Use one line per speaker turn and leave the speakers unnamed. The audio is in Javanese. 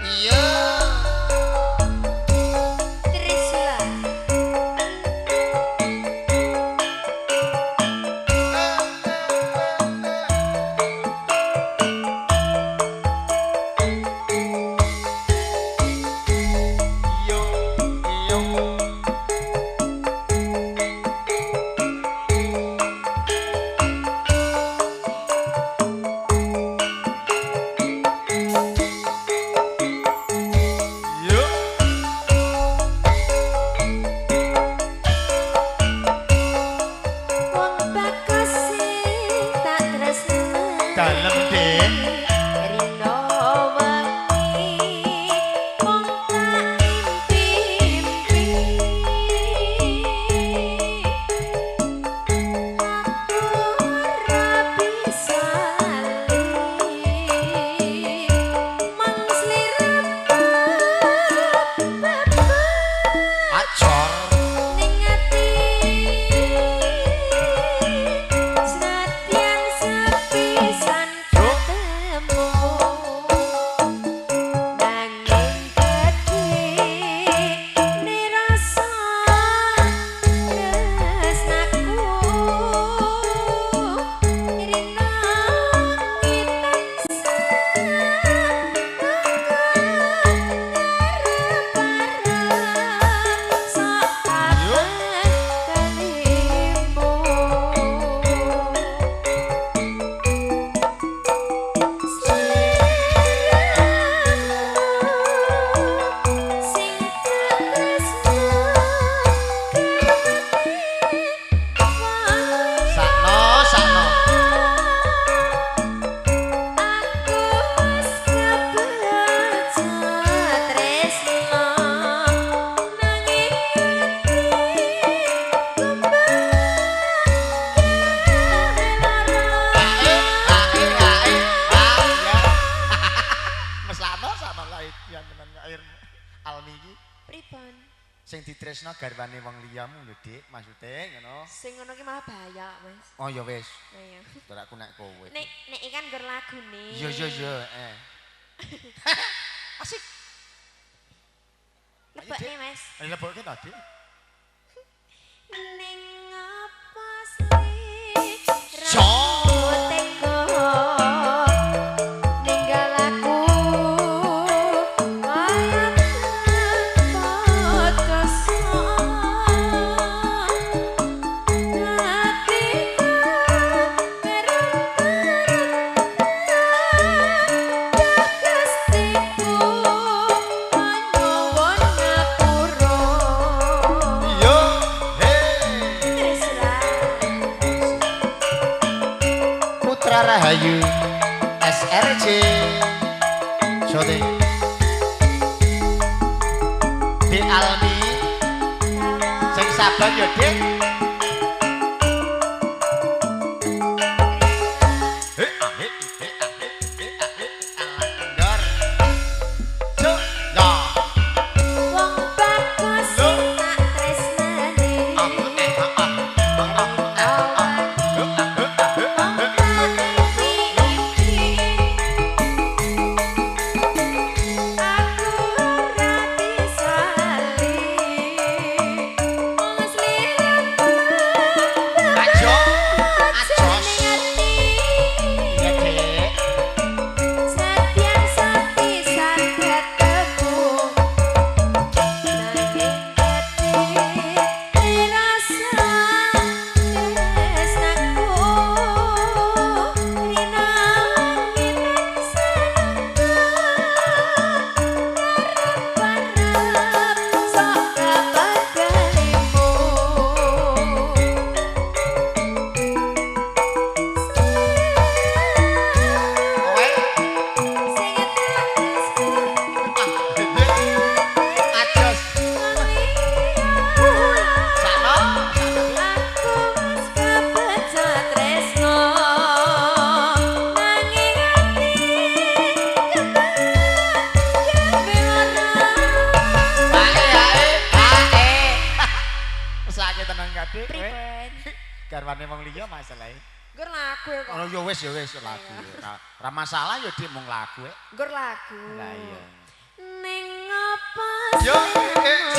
Iya.
Trisula.
Yo yo. Yo.
Wong bakase tak tresnani.
Dalem, Dik.
Rino wengi mung tak impi-impi. Aku ora bisa lali mung sliramu bapak
Acor.
ning ati senadyan sepisan ketemu nanging gedhe rasa tresnaku rinangi tansah ngarep-arep sak kapan balimu. Sing tak tresno
Sakno, sakno.
Aku wis kebejo tresno nanging ati kembang lara.
Ae, ae, ae. Ah, ya. Mesakno sakno lah ya tenan air Almi iki
Pripun?
sing ditresno garwane wong liyamu lho, Dik, maksude ngono.
Sing ngono ki malah bahaya, Mas.
Oh ya wis,
Iya.
ora aku nek kowe.
Nek nek ikan ngger lagune.
Iya iya iya, eh. Asik.
Lebokne, Mas.
Ayo lebokke ta, Dik?
Ning apa sliramu tega ninggal aku kaya putus atiku ngerempet Gustiku nyuwun ngapura.
Yo, he.
Trisula.
Putra Rahayu SRC Sote Dik Almi sing sabar ya Dik. He ah he he ah he he ah he ah kendor. Cuk ya.
Wong bagus tak tresnani.
Ah eh ah ah ah ah ah. He ah he ah he ah he.
Aku ora bisa lali mung sliramu
Ajo, acos. Iya Dik.
Senadyan sepisan ketemu nanging gedhe rasa tresnaku rinangi tansah ngarep-arep sok kapan balimu.
Kowe
Sing tak tresno
acos. Sakno, sakno.
Aku wis kebejo tresno nanging ati kembang gawe lara.
Ae ae ae. Mesake tenan kabeh kowe.
Pripun?
Garwane wong liya masalahe.
Nggur lagu ya kok.
Oh ya wis ya wis lagu. Ora masalah ya Dik mung lagu e.
Nggur lagu.
Lah iya.
Ning apa
Yo, eh.